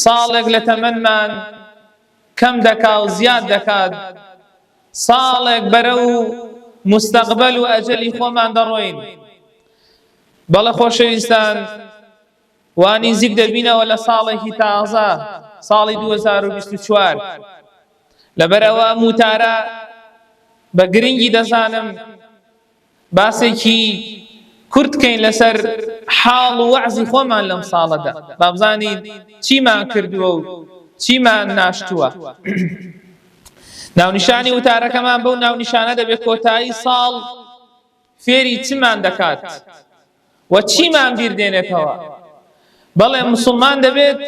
ساڵێک لە تەمەنمان کەم دەکا و زیاد دەکات، ساڵێک بەرەو موستەقبەل و ئەجەلی خۆمان دەڕۆین. بەڵێ خۆشەویستان، وا نیزیک دەبینەوە لە ساڵێکی تازە، ساڵی 2024. لەبەرئەوە ئەم وتارە بە گرنگی دەزانم باسێکی کورت کەین لەسەر حاڵ و وەعزی خۆمان لەم ساڵەدا، با بزانین چیمان کردووە و چیمان ناشتووە. ناونیشانی وتارەکەمان بەو ناونیشانە دەبێت کۆتایی ساڵ فێری چمان دەکات و چیمان بیر دێنێتەوە. بەڵێ مسوڵمان دەبێت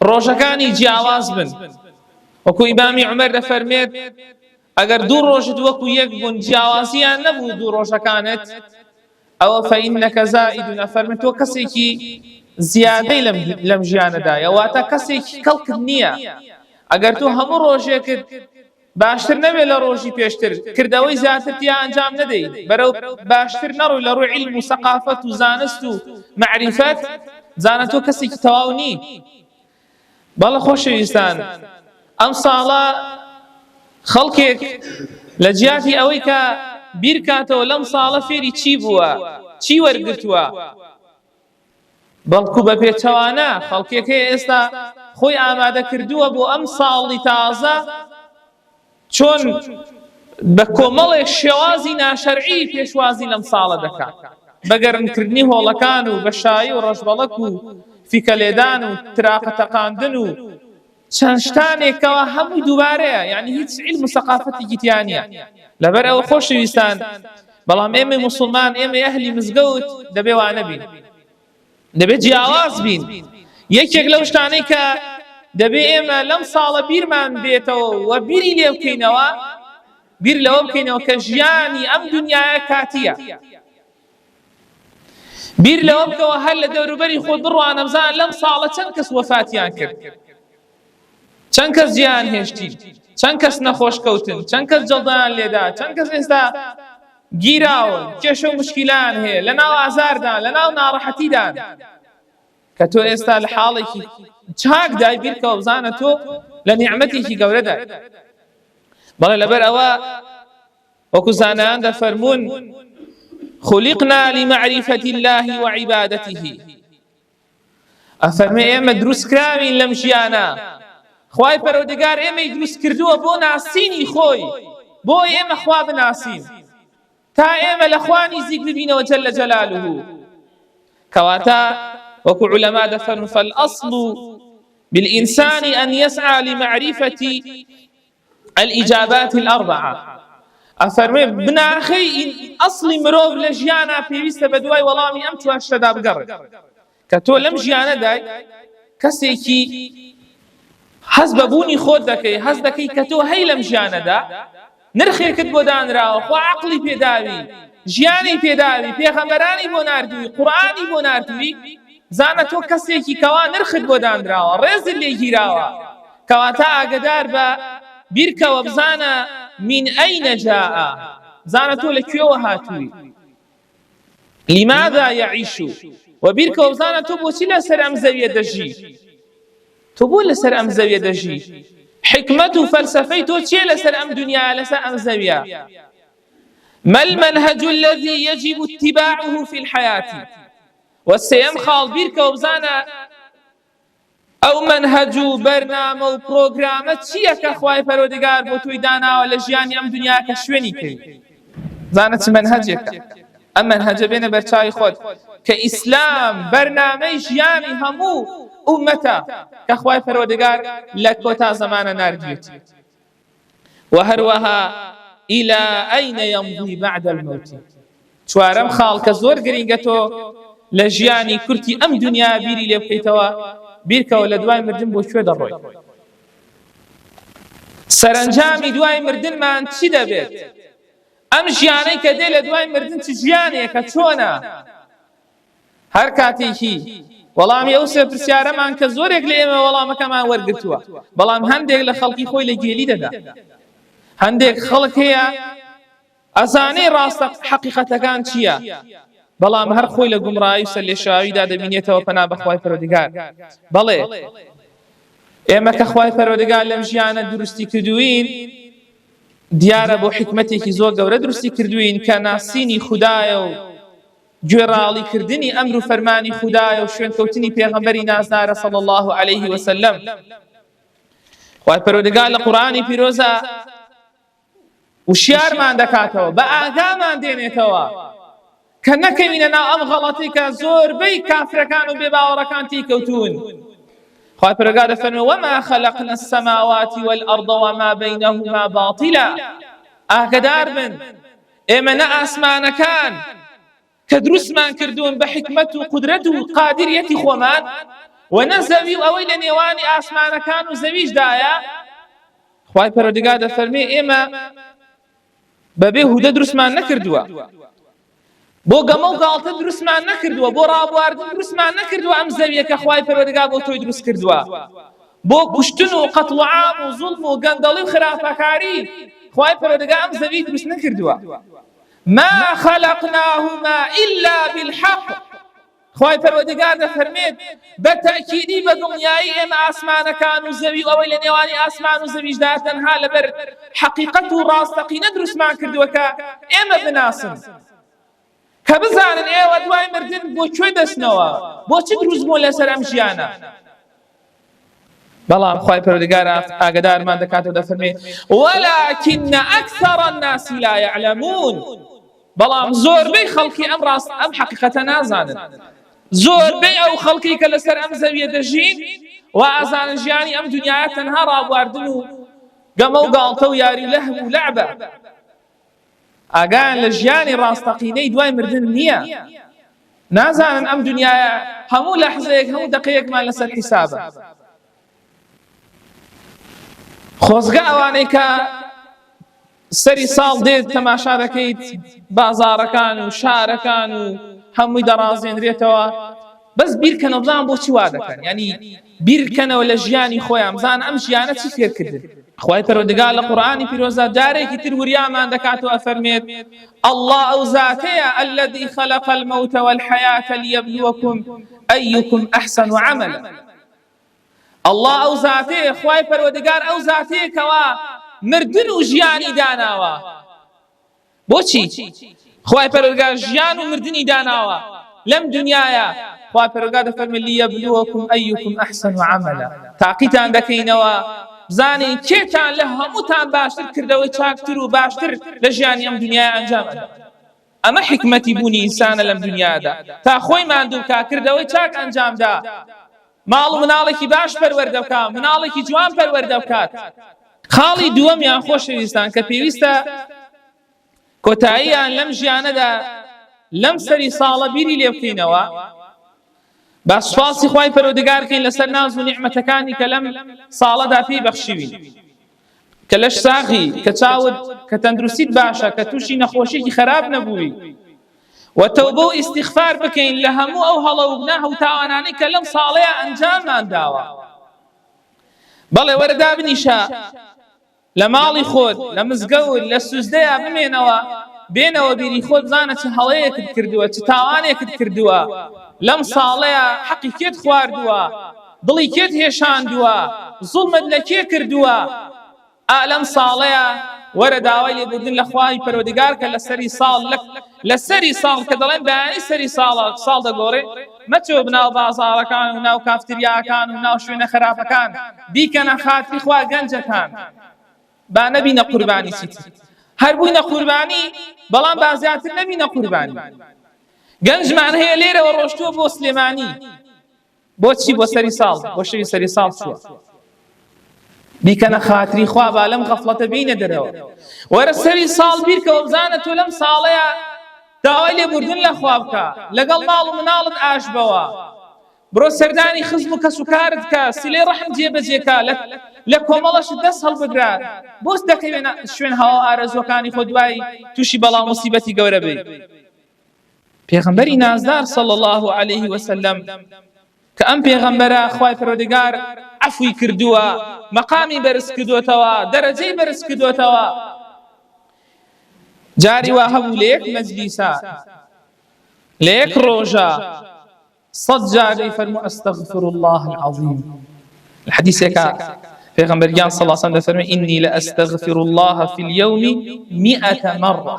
ڕۆژەکانی جیاواز بن، وەکو ئیمامی عومەر دەفەرمێت ئەگەر دوو ڕۆژت وەکو یەک بوون جیاوازیان نەبوو دوو ڕۆژەکانت ئەوە فإنك زائد ئەفەرمێت تۆ کەسێکی زیادەی لەم ژیانەدایە، واتە کەسێکی کەڵکت نییە. ئەگەر تۆ هەموو ڕۆژێکت باشتر نەبێت لە ڕۆژی پێشتر، کردەوەی زیاتر تیا ئەنجام نەدەی، بەرەو باشتر نەڕۆی لە ڕووی عیلم و سەقافەت و زانست و مەعریفەت، زانە تۆ کەسێکی تەواو نی. بەڵێ خۆشەویستان، ئەم ساڵە خەڵکێک لە جیاتی ئەوەی کە بیرکاتەوە لەم ساڵە فێری چی بووە، چی وەرگرتووە، بەڵکو بە پێچەوانە خەڵکێک هەیە ئێستا خۆی ئامادە کردووە بۆ ئەم ساڵی تازە چۆن بە کۆمەڵێک شێوازی ناشەرعی پێشوازی لەم ساڵە دەکات بە گەرمکردنی هۆڵەکان و بە شایی و ڕەشبەڵەک و فیکەلێدان و تراقە تەقاندن و چەند شتانێک کەوا هەمووی دووبارەیە یعنی هیچ عیلم و سەقافەتێکی تیا نییە لەبەر ئەوە خۆشەویستان بەڵام ئێمەی موسڵمان ئێمەی ئەهلی مزگەوت دەبێ وا نەبین دەبێ جیاواز بین یەکێک لەو شتانەی کە دەبێ ئێمە لەم ساڵە بیرمان بێتەوە و بیری لێ بکەینەوە بیر لەوە بکەینەوە کە ژیانی ئەم دنیایە کاتییە بیر لەوە بکەوە هەر لە دەوروبەری خۆت بڕوانە بزانە لەم ساڵە چەند کەس وەفاتیان کرد چەند کەس جیان هێشتی چەند کەس نەخۆش کەوتن چەند کەس جەڵدەیان لێدا چەند کەس ئێستا گیراون کێشە و مشکیلان هەیە لە ناو ئازاردان لە ناو ناڕەحەتیدان کە تۆ ئێستا لە حاڵێکی چاکدای بیرکەوە بزانە تۆ لە نیعمەتێکی گەورەدای بەڵێ لەبەر ئەوە وەکو زانایان دەفەرموون خلقنا لمعرفة الله وعبادته ئەفەرمێ ئێمە دروست کراوین لەم ژیانە خوای پەروەردگار ئێمەی دروست کردووە بۆ ناسینی خۆی بۆ ئێمە خوا بناسین تا ئێمە لە خوا نزیک ببینەوە جل جلاله کەواتە وەکو علەما دەفەرمون فالأصل بالإنسان أن يسعى لمعرفة الإجابات الأربعة ئەفەرمێ بناخەی ئەسڵی مرۆڤ لە ژیانا پێویستە بە دوای وەڵامی ئەم چوار شتەدا بگەڕێت کە تۆ لەم ژیانەدای کەسێکی هەست بە بوونی خۆت دەکەی هەست دەکەی کە تۆ هەی لەم ژیانەدا نرخێکت بۆ دانراوە خوا عەقڵی پێداوی ژیانی پێداوی پێغەمبەرانی بۆ ناردووی قورئانی بۆ ناردووی زانە تۆ کەسێکی کەوا نرخت بۆ دانراوە ڕێزت لێ گیراوە کەواتە ئاگەدار بە بیرکەوە بزانە من ئەین جاء بزانە تۆ لە کوێوە هاتووی لماذا یعیش و بیرکەوە بزانە تۆ بۆچی لەسەر ئەم زەویە دەژی تۆ بۆ لەسەر ئەم زەویە دەژی حکمت و فەلسەفەی تۆ چییە لەسەر ئەم دنیا لەسەر ئەم زەویە ما المنهج الذي يجب اتباعه في الحياة و سێیەم خاڵ بیرکەوە بزانە ئەو مەنهەج و بەرنامە و پرۆگرامە چییە کە خوای پەروەردگار بۆ تۆی داناوە لە ژیانی ئەم دنیا کە شوێنی کەوی زانە چ مەنهەجێکە ئەم مەنهەجە بێنە بەرچاوی خۆت کە ئیسلام بەرنامەی ژیانی هەموو ئومەتە کە خوای پەروەردگار لە کۆتا زەمانە ناردوێتی وە هەروەها الى اين يمضي بعد الموت چوارەم خاڵ کە زۆر گرینگە تۆ لە ژیانی کورتی ئەم دنیا بیری لێ بکەیتەوە بیرکەوە لە دوای مردن بۆ کوێ دەڕۆی سەرەنجامی دوای مردنمان چی دەبێت ئەم ژیانەی کە دێ لە دوای مردن چ ژیانێکە چۆنە هەر کاتێکی وەڵامی ئەو سێ پرسیارەمان کە زۆرێک لە ئێمە وەڵامەکەمان وەرگرتووە بەڵام هەندێک لە خەڵکی خۆی لە گێلی دەدا هەندێک خەڵک هەیە ئەزانەی ڕاستە حەقیقەتەکان چییە؟ بەڵام هەر خۆی لە گومڕایی و سەرلێشاویدا دەبینێتەوە پەنا بەخوای پەروەردگار بەڵێ ئێمە کە خوای پەروەردگار لەم ژیانە دروستی کردوین دیارە بۆ حیکمەتێکی زۆر گەورە دروستی کردوین کە ناسینی خودایە و گوێڕاڵی کردنی ئەمر و فەرمانی خودایە و شوێنکەوتنی پێغەمبەری نازدارە صلی الله علیه وسلم خوای پەروەردگار لە قورئانی پیرۆزە وشیارمان دەکاتەوە بە ئاگامان دێنێتەوە کە نەکەوینە ناو ئەم غەڵەتی کە زۆربەی کافرەکان و بێباوەڕەکان تێیکەوتوون خوای پەروەردگار دەفەرمێ وما خلقنا السماوات والأرض وما بينهما باطلا ئاگدار بن ئێمە نە ئاسمانەکان کە دروستمان کردوون بە حیکمەت و قودرەت و قادریەتی خۆمان و نە زەوی و ئەوەی لە نێوانی ئاسمانەکان و زەویشدایە خوای پەروەردگار دەفەرمێ ئێمە بەبێ هودە دروستمان نەکردووە بۆ گەمە و گاڵتە دروستمان نەکردووە بۆ ڕابواردن دروستمان نەکردووە ئەم زەویە کە خوای پەروەردگار بۆ تۆی دروست کردووە بۆ کوشتن و قەتڵ و عام و زوڵم و گەندەڵی و خراپەکاری خوای پەروەردگار ئەم زەوی دروست نەکردووە ما خلقناهما الا بالحق خوای پەروەردگار دەفەرمێت بە تەئکیدی بە دڵنیایی ئێمە ئاسمانەکان و زەوی و ئەوەی لە نێوانی ئاسمان و زەویشدا تەنها لەبەر حەقیقەت و ڕاستەقینە دروستمان کردووە کە ئێمە بناسن کە بزانن ئێوە دوای مردن بۆ کوێ دەچنەوە بۆ چ دروست بوون لەسەر ئەم ژیانە بەڵام خوای پەروەردگار ئاگدارمان دەکاتەوە دەفەرمێ ولكن أكثر الناس لا يعلمون بەڵام زۆربەی خەڵکی ئەم ڕاست ئەم حەقیقەتە نازانن زۆربەی ئەو خەڵکی کە لەسەر ئەم زەویە دەژین و ئازانن ژیانی ئەم دنیاە تەنها ڕابواردن و گەمە و گاڵتە و یاری لەهو و لەعبە ئاگایان لە ژیانی ڕاستەقینەی دوای مردن نییە نازانن ئەم دنیاە هەموو لەحزەیەک هەموو دەقەیەکمان لەسەر حیسابە خۆزگە ئەوانەی کە سەری ساڵ دێت تەماشا دەکەیت بازاڕەکان و شارەکان و هەمووی دەڕازێنرێتەوە بەس بیرکەنەوە بزان بۆچی وا دەکەن یعنی بیرکەنەوە لە ژیانی خۆیان بزان ئەم ژیانە چی فێرکردن خوای پەروەردگار لە قورئانی پیرۆزدا جارێکی تر وریامان دەکات و ئەفەرمێت اللە ئەو زاتەیە الذی خلق الموت والحیاة لیبلوکم ایکم احسن عملا اللە ئەو زاتەیە خوای پەروەردگار ئەو زاتەیە کەوا مردن و ژیانی داناوە بۆچی خوای پەروەردگار ژیان و مردنی داناوە لەم دنیایا خوای پەروەردگار دەفەرمێ لیبلوکم ایکم احسن عملا تاقیتان دەکەینەوە بزانین کێتان لە هەمووتان باشتر کردەوەی چاکتر و باشتر لە ژیانی ئەم دنیایا ئەنجام ئەدا ئەمە حیکمەتی بوونی ئینسانە لەم دنیادا تا خۆی ماندوو بکا کردەوەی چاک ئەنجامدا ماڵ و مناڵێکی باش پەروەردە بکا مناڵێکی جوان پەروەردە بکات خاڵی دووەمیان خۆشەویستان کە پێویستە کۆتاییان لەم ژیانەدا لەم سەری ساڵە بیری لێ بکەینەوە با سوپاسی خوای پەروەردگار بکەین لەسەر ناز و نیعمەتەکانی کە لەم ساڵەدا پێی بەخشیوین کە لەش ساغی کە چاوت کە تەندروستیت باشە کە تووشی نەخۆشیێکی خراپ نەبووی و تەوبە و ئیستیغفار بکەین لە هەموو ئەو هەڵە و گوناه و تاوانانەی کە لەم ساڵەیە ئەنجاممان داوە بەڵێ وەرە دابنیشە لە ماڵی خۆت لە مزگەوت لە سوزدەیا بمێنەوە بێنەوە بیری خۆت بزانە چ هەڵەیەکت کردووە چ تاوانێکت کردووە لەم ساڵەیە حەقی کێت خواردووە دڵی کێت هێشاندووە زوڵمت لە کێ کردووە ئا لەم ساڵەیا وەرە داوای لێبوردن لە خوای پەروەردگار کە لە سەری ساڵ لە لە سەری ساڵ کە دەڵێن بەیانی سەری ساڵە ساڵ دەگۆڕێ مەچۆ ناو بازاڕەکان و ناو کافتریاکان و ناو شوێنە خراپەکان بیکەنە خاتری خوا گەنجەکان با نەبینە قوربانی چیتر هەر بووینە قوربانی بەڵام با زیاتر نەبینە قوربانی گەنجمان هەیە لێرەوە ڕۆشتووە بۆ سلێمانی بۆچی بۆ سەری ساڵ بۆ شەوی سەری ساڵ چووە بیکەنە خاتری خوا با لەم غەفڵەتە بینە دەرەوە وەرە سەری ساڵ بیرکەوە بزانە تۆ لەم ساڵەیە داوای لێبوردن لە خوا بکە لەگەڵ ماڵ و مناڵت ئاش بەوە بڕۆ سەردانی خزم و کەس و کارت کە سلەی ڕەحم جێبەجێکە لە کۆمەڵەش دەست هەڵبگرە بۆس دەکەوێنە شوێن هەوا ئارەزوەکانی خۆ دوای تووشی بەڵا موسیبەتی گەورە بی پێغەمبەری نازدار صلی اللە علیه وسلم کە ئەم پێغەمبەرە خوای پەروەردگار عەفوی کردووە مەقامی بەرز کردووەتەوە دەرەجەی بەرز کردووەتەوە جاری وا هەبوو لە یەک مەجلیسا. لە یەک ڕۆژە سەد جار دەیفەرموو استغفر الله العظیم. لە حەدیثێکا پێغەمبەر گیان صلی الله علیه وسلم دەفەرمێ ئینی لەئەستغفر الله فی اليوم مئة مرة،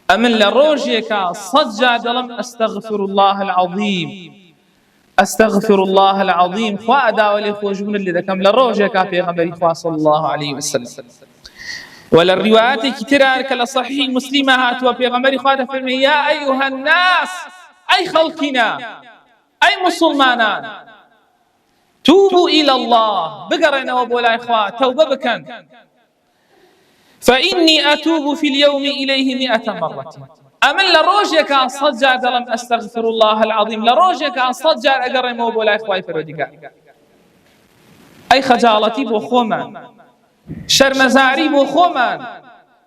ئەمن لە ڕۆژێکا سەد جار دەڵێم استغفر الله العظیم، استغفر الله العظیم، خوا ئەداوە لێ خۆشبوونت لێ دەکەم لە ڕۆژێکا پێغەمبەری خوا صلی الله علیه وسلم. و لە ڕیوایەتێکی ترا کە لە صحیح مسلمە هاتووە پێغەمبەری خوا دەفەرمێ یا ایها الناس، ئەی خەڵکینە، ئەی موسڵمانان، توبوا الی اللە، بگەڕێنەوە بۆ لای خوا، تەوبە بکەن، فإنی أتوب في اليوم إليه مئة مرة، ئەمن لە ڕۆژێکا سەد جار دەڵێم استغفر الله العظیم، لە ڕۆژێکا سەد جار ئەگەڕێمەوە بۆ لای خوای پەروەردگار. ئەی خەجاڵەتی بۆ خۆمان، شەرمەزاری بۆ خۆمان،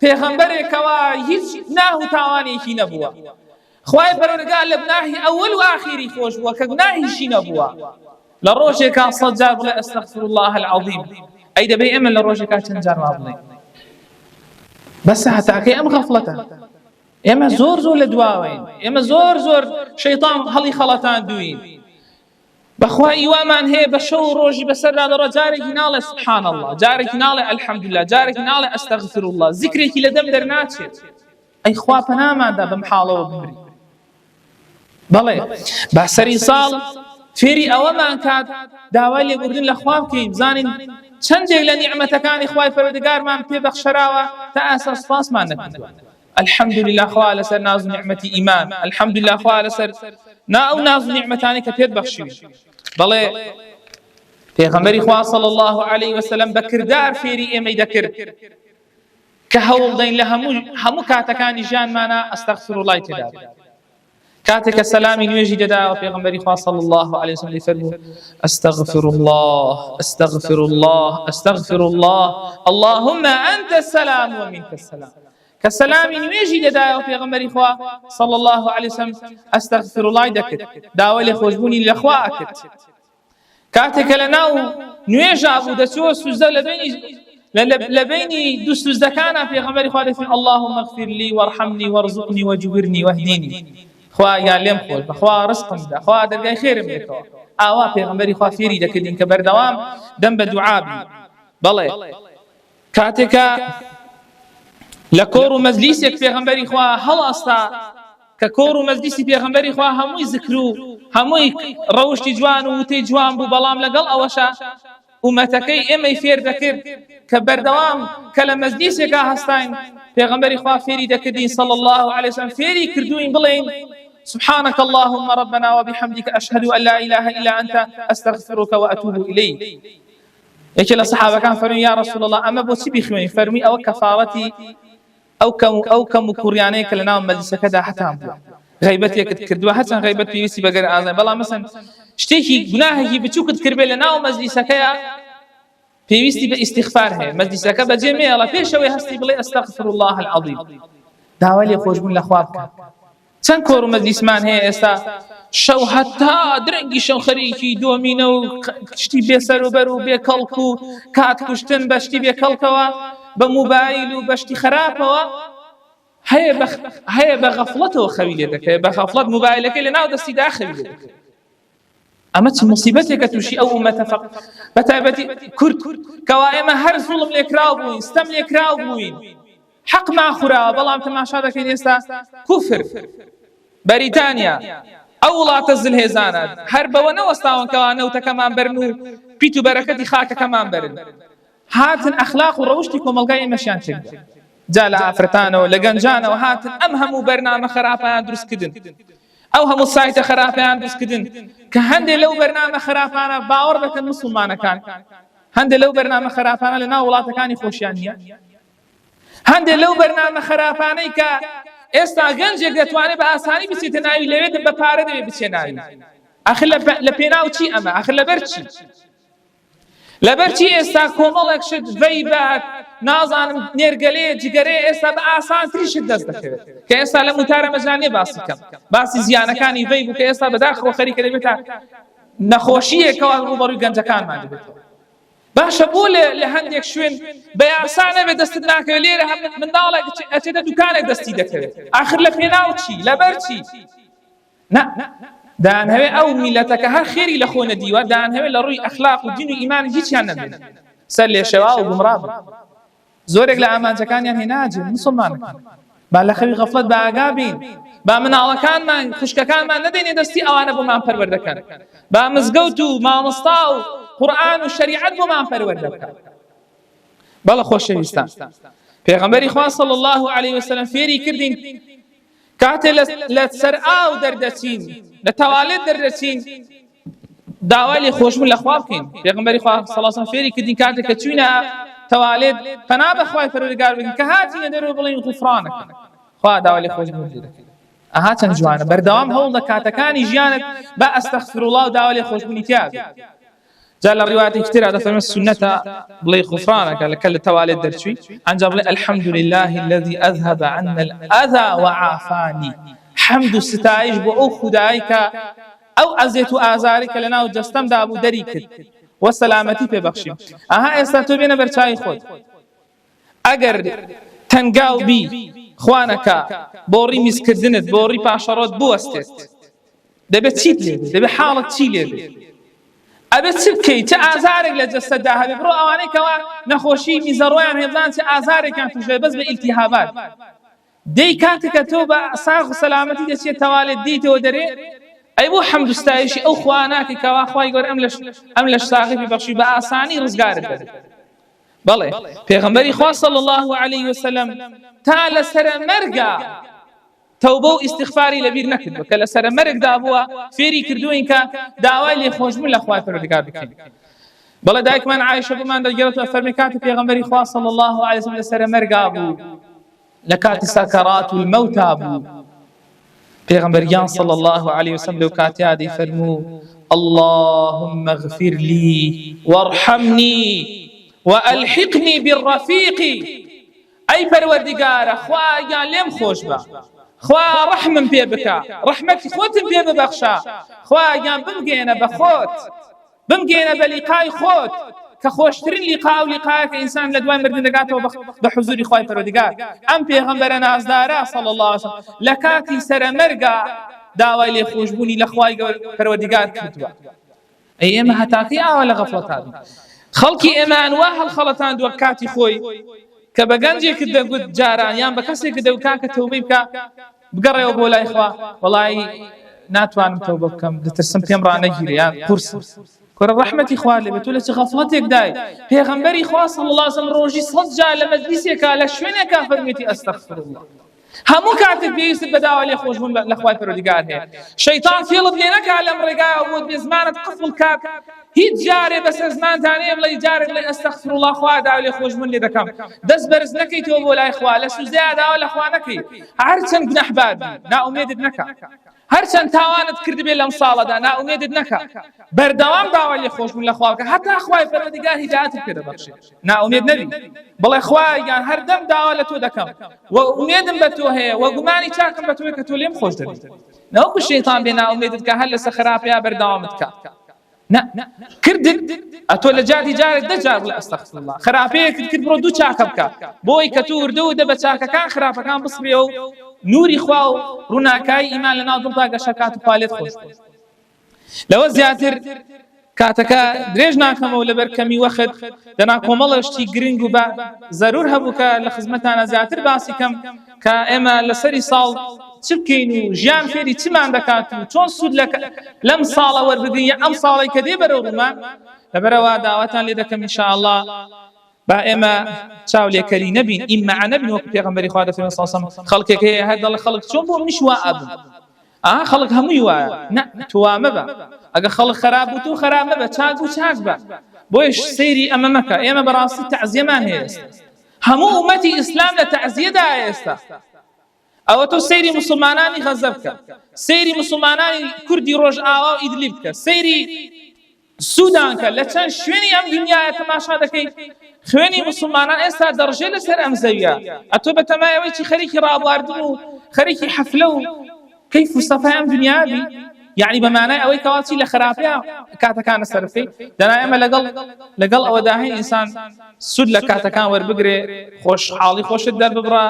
پێغەمبەرێک کەوا هیچ گوناه و تاوانێکی نەبووە، خوای پەروەردگار لە گوناهی ئەوەل و ئاخیری خۆش بووە کە گوناهیشی نەبووە، لە ڕۆژێکا سەد جار بڵێ استغفر الله العظیم، ئەی دەبێ ئێمە لە ڕۆژێکا چەند جار وا بڵێین؟ بەسە هەتاکەی ئەم غەفڵەتە. ئێمە زۆر زۆر لە دواوەین، ئێمە زۆر زۆر شەیطان هەڵی خەڵەتاندووین. بەخوا ئیوامان هەیە بە شەو و ڕۆژی بەسەردا دەڕۆ جارێکی ناڵێ سبحان الله، جارێکی ناڵێ الحمدلله، جارێکی ناڵێ استغفر الله، زیکرێکی لە دەم دەرناچێت. ئەی خوا پەناماندا بەم حاڵەوە بمری. بەڵێ با سەری ساڵ فێری ئەوەمان کات داوای لێبوردن لە خوا بکەین، بزانین چەندێک لە نیعمەتەکانی خوای پەروەردگارمان پێ بەخشراوە تا ئاسا سوپاسمان نەکردووە. الحمدللە خوا لەسەر ناز و نیعمەتی ئیمان، الحمدللە خوا لەسەر نا ئەو ناز و نیعمەتانی کە پێت بەخشیوین. بەڵێ پێغەمبەری خوا صلی الله علیه وسلم بە کردار فێری ئێمەی دەکرد کە هەوڵ دەین لە هەموو هەموو کاتەکانی ژیانمانە استغفر اللە تێدا بێت. کاتێک کە سەلامی نوێژی دەداوە پێغەمبەری خوا صلی الله علیه وسلم فەرموو استغفر الله استغفر الله استغفر الله اللهم انت السلام ومنك السلام. کە سەلامی نوێژی دەدایەوە پێغەمبەری خوا صلی الله علیه وسلم استغفر الله دەکرد، داوای لێخۆشبوونی لە خوا ئەکرد. کاتێک کە لە ناو نوێژا بوو دەچووە سوجدە لە بینی لە بینی دوو سوجدەکانا پێغەمبەری خوا دەفەرموو اللهم اغفر لي وارحمني وارزقني واجبرني واهدني، خوا گیان لێم خۆش بە، خوا ڕزقم بدە، خوا دەرگای خێرم لێکەوە. ئاوا پێغەمبەری خوا فێری دەکردین کە بەردەوام دەم بە دوعا بین. بەڵێ کاتێک کە لە کۆڕ و مەجلیسێک پێغەمبەری خوا هەڵئەستا، کە کۆڕ و مەجلیسی پێغەمبەری خوا هەمووی زکر و هەمووی ڕەوشتی جوان و وتەی جوان بوو، بەڵام لەگەڵ ئەوەشا ئومەتەکەی ئێمەی فێر دەکرد کە بەردەوام کە لە مەجلیسێکا هەستاین پێغەمبەری خوا فێری دەکردین صلی الله علیه وسلم فێری کردوین بڵێین سبحانك اللهم ربنا وبحمدك أشهد أن لا إله إلا أنت أستغفرك وأتوب إليك. یەکێ لە سەحابەکان فەرمی یا رسول الله ئەمە بۆچی بیخوێنی؟ فەرمی ئەوە کەفارەتی ئەو کەم و ئەو کەم و کوڕیانەیە کە لە ناو مەجلیسەکەدا هەتان بووە، غەیبەتێکت کردووە، هەرچەند غەیبەت پێویستی بە گەر ئازای، بەڵام مەسەن شتێکی گوناهێکی بچووکت کردبێ لە ناو مەجلیسەکەیا پێویستی بە ئیستیغفار هەیە، مەجلیسەکە بەجێ مێڵە پێشەوەی هەستی بڵێ استغفر الله العظیم، داوای لێخۆشبوون لە خوا بکە. چەند کۆڕ و مەجلیسمان هەیە ئێستا شەو هەتا درەنگی شەو خەریکی دۆمینە و شتی بێسەروبەر و بێکەڵک و کات کوشتن بە شتی بێکەڵکەوە بە موبایل و بە شتی خراپەوە هەیە بە هەیە بە غەفڵەتەوە خەوی لێ دەکەوێت بە غەفڵەت موبایلەکەی لە ناو دەستیدا خەوی لێ دەکەوێت. ئەمە چ مصیبەتێکە تووشی ئەو ئومەتە فەق بە تایبەتی کورد کەوا ئێمە هەر زوڵم لێکراو بووین ستەم لێکراو بووین حەقمان خوراوە، بەڵام تەماشا دەکەین ئێستا کوفر بەریتانیا ئەو وڵاتە زلهێزانە هەر بەوە نەوەستاون کەوا نەوتەکەمان بەرن و پیت و بەرەکەتی خاکەکەمان بەرن، هاتن ئەخلاق و ڕەوشتی کۆمەڵگای ئێمەشیان تێکدا، جا لە ئافرەتانەوە لە گەنجانەوە هاتن ئەم هەموو بەرنامە خەراپەیان دروست کردن، ئەو هەموو سایتە خەراپەیان دروست کردن کە هەندێک لەو بەرنامە خەراپانە باوەڕ دەکەن موسڵمانەکان هەندێک لەو بەرنامە خەراپانە لە ناو وڵاتەکانی خۆشیان نییە. هەندێک لەو بەرنامە خراپانەی کە ئێستا گەنجێک دەتوانێت بە ئاسانی بچێتە ناوی لەوێ بە پارە دەبێت بچێ ناوی ئەخر لە پێناو چی ئەمە ئەخر لەبەر چی لەبەر چی ئێستا کۆمەڵێک شت ڤەیبات نازانم نێرگەلێ جگەرەیە ئێستا بە ئاسانتری شت دەست دەکەوێت کە ئێستا لە موتارە مەجال نییە باسی کەم باسی زیانەکانی ڤەیب و کە ئێستا بەداخەوە خەریکە دەبێتە نەخۆشییەکەوە ڕووبەڕووی گەنجەکانمان دەبێتەوە. باشە بۆ لە هەندێک شوێن بە یاسا نەبێت دەستت ناکەوێت لێرە هەم منداڵێک ئەچێتە دوکانێک دەستی دەکەوێت ئاخر لە پێناو چی لەبەر چی؟ نا دەیانهەوێ ئەو میلەتەکە هەر خێری لە خۆ نەدیوە دەیانهەوێ لە ڕووی ئەخلاق و دین و ئیمان هیچیان نەبێت سەر لێشێوا و گومڕا بن زۆرێک لە ئامانجەکانیان هێناجێ مسلمانەکان با لە خەوی غەفڵەت بە ئاگا بین با مناڵەکانمان خوشکەکانمان نەدەینە دەستی ئەوانە بۆمان پەروەردەکەن با مزگەوت و مامۆستا و قورئان و شەریعەت بۆمان پەروەردە بکەن بەڵێ خۆشەویستان پێغەمبەری خوا صلی الله علیه وسلم فێری کردین کاتێ لە سەر ئاو دەردەچین لە تەوالێت دەردەچین داوای لێ خۆشبوون لە خوا بکەین پێغەمبەری خوا صلی الله علیه وسلم فێری کردین کاتێک کە چوینە تەوالێت پەنا بە خوای پەروەردگار بگرین کە هاتینە دەرەوە بڵێین غفرانەکە خوا داوای لێ خۆشبوون لێ دەکەین ئەها چەند جوانە بەردەوام هەوڵ دە کاتەکانی ژیانت بە ئەستەغفر الله و داوا لێ خۆشبوونی تیا بێت جا لە ڕیوایەتێکی ترا دەفەرمێ سوننەتە بڵێ غفرانەکە لە کە لە تەوالێت دەرچووی ئەنجا بڵێ الحمد لله الذي اذهب عنا الاذى وعافاني حەمد و ستایش بۆ ئەو خودایەی کە ئەو ئەزێت و ئازاری کە لەناو جەستەمدا بوو دەری کرد و سەلامەتی پێ بەخشیم. ئەها ئێستا تۆ بێنە بەرچاوی خۆت ئەگەر تەنگاو بی خوا نەکا بۆڕی میزکردنت بۆڕی پاشەڕۆت بوەستێت دەبێت چیت لێ بێت دەبێت حاڵت چی لێ بێت ئەبێت چ بکەیت چ ئازارێک لە جەستەدا هەبێ بڕۆ ئەوانەی کەوا نەخۆشی میزەڕۆیان هەیە بزان چ ئازارێکیان توش دەبێت بەس بە ئیلتیهابات دەی کاتێک کە تۆ بە ساغ و سەلامەتی دەچیە تەوالێت دێیتەوە دەرێ ئەی بۆ حەمد و ستایشی ئەو خوا ناکەی کەوا خوای گەورە ئەم لەش ئەم لەش ساغی پێ بەخشی بە ئاسانی ڕزگارت دەبێت بەڵێ پێغەمبەری خوا صلی الله علیه وسلم تا لەسەر مەرگا تەوبە و ئیستیغفاری لەبیر نەکردووە کە لەسەر مەرگدا بووە فێری کردووین کە داوای لێخۆشبوون لە خوای پەروەردگار بکەین بەڵێ دایکمان عایشە بۆمان دەگێڕێتەوە فەرمی کاتی پێغەمبەری خوا صلی الله علیه وسلم لەسەر مەرگا بوو لە کاتی سەکەرات المەوتا بوو پێغەمبەر گیان صلی الله علیه وسلم لەو کاتیا دەیفەرموو اللهم اغفر لي وارحمني وألحقني بالرفيق ئەی پەروەردگارە خوا گیان لێم خۆش بە خوا ڕەحمم پێ بکە ڕەحمەتی خۆتم پێ ببەخشە خوا گیان بمگەیەنە بە خۆت بمگەیەنە بە لیقای خۆت کە خۆشترین لیقا ئەو لیقایە کە ئینسان لە دوای مردن دەگاتەوە بە حزوری خوای پەروەردگار ئەم پێغەمبەرە نازدارە صلی الله علیه وسلم لە کاتی سەرەمەرگا داوای لێخۆشبوونی لە خوای پەروەردگار کردووە ئەی ئێمە هەتاکەی ئاوا لە غەفڵەتا بین خەڵکی ئێمەیان وا هەڵخەڵەتاندووە کاتی خۆی کە بە گەنجێکت دەگوت جاران یان بە کەسێکت دەگوت کاکە تەوبەی بکە بگەڕێەوە بۆ لای خوا وەڵایی ناتوانم تەوبە بکەم دەترسم پێم ڕانەگیرێ یان قورس کورە ڕەحمەتی خوا لێ بێت تۆ لە چ غەفڵەتێکدای پێغەمبەری خوا صلی الله علیه وسلم ڕۆژی سەد جار لە مەجلیسێکا لە شوێنێکا فەرموویەتی ئەستەغفر الله هەموو کاتێک پێویستت بە داوا لێخۆشبوون لە خوای پەروەردگار هەیە شەیتان فێڵت لێ نەکا لەم ڕێگایەوە بۆت بێ زمانت قفڵ کات هیچ جارێ بەسەر زمانتا نەیە بڵێی جارێ بڵێ استغفر الله خوا داوا لێخۆشبوون لێ دەکەم دەست بەرز نەکەیتەوە بۆ لای خوا لە سوزەیا داوا لە خوا نەکەی هەرچەند گوناحبار بی نائومێدت نەکا هەرچەند تاوانت کردبێ لەم ساڵەدا نائومێدت نەکا بەردەوام داوای لێخۆشبوون لە خوا بکە هەتا خوای پەروەردگار هیدایەتت پێ دەبەخشێ نائومێد نەبی بڵێ خوایە گیان هەردەم داوا لە تۆ دەکەم و ئومێدم بە تۆ هەیە و گومانی چاکم بە تۆیە کە تۆ لێم خۆش دەبیت نەوەکو شەیتان بێ نائومێدت کە هەر لەسەر خراپەیە بەردەوامت کە نا کردت ئەتۆ لە جاتی جارێک دە جار بڵێ استغفر الله خراپەیەکت کرد بڕۆ دوو چاکە بکە بۆی کە تۆ وردە وردە بە چاکەکان خراپەکان بسڕیەوە و نوری خوا و ڕووناکایی ئیمان لە ناو دڵدا گەشە کات و خوا لێت خۆش بێت لەوە زیاتر کاتەکە درێژ ناکەمەوە لەبەر کەمی وەخت دەنا کۆمەڵە شتی گرنگ و بە زەرور هەبوو کە لە خزمەتانە زیاتر باسی کەم کە ئێمە لەسەری ساڵ چ بکەین و ژیان فێری چمان دەکات و چۆن سوود لەم ساڵە وەربگرین یا ئەم ساڵی کە دێ بەرەو ڕوومان لەبەرەوە داواتان لێ دەکەم ئینشاءاللە با ئێمە چاولێکەری نەبین ئیمەعە نەبین وەکو پێغەمبەری خوا دەفەرمێ صلی الله علیه و سلم خەڵکێک هەیە هەر دەڵێ خەڵک چۆن بۆ منیش وا ئەبم ئا خەڵک هەمووی وایە نا تۆ وا مەبە ئەگە خەڵک خراپ بوو تۆ خراپ مەبە چاک بوو چاک بە بۆیش سەیری ئەمە مەکە ئێمە بەڕاستی تەعزیەمان هەیە ئێستا هەموو ئومەتی ئیسلام لە تەعزیەدایە ئێستا ئەوە تۆ سەیری موسڵمانانی غەزە بکە سەیری موسڵمانانی کوردی ڕۆژئاوا و ئیدلیب بکە سەیری سودان کە لە چەند شوێنی ئەم دنیاە تەماشا دەکەی خوێنی موسڵمانان ئێستا دەڕژێ لەسەر ئەم زەویە ئەتۆ بەتەمای ئەوەی چی خەریکی ڕابواردن و خەریکی حەفلە و کەیف و سەفای ئەم دنیا بی یعنی بە مانای ئەوەی کەوا چی لە خراپەیە کاتەکانە سەرف بکەی دەنا ئێمە لەگەڵ لەگەڵ ئەوەدا هەین ئینسان سوود لە کاتەکان وەربگرێ خۆشحاڵی خۆشت دەرببڕە.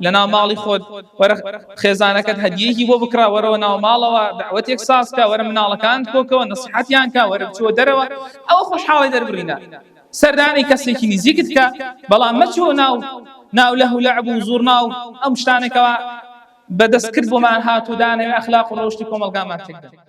لەناو ماڵی خۆت وەرە خێزانەکەت هەدیەیەکی بۆ بکڕە، وەرەوە ناو ماڵەوە دەعوەتێک ساز کە، وەرە مناڵەکانت کۆکەوە نەسیحەتیان کە، وەرە بچۆ دەرەوە، ئەوە خۆشحاڵی دەربڕینە. سەردانی کەسێکی نزیکت کە، بەڵام مەچۆ ناو ناو لەهو لەعب و زوڕنا و ئەم شتانەی کەوا بە دەستکرد بۆمان هاتوو دانەوێ ئەخلاق و ڕەوشتی کۆمەڵگامان تێکدەن.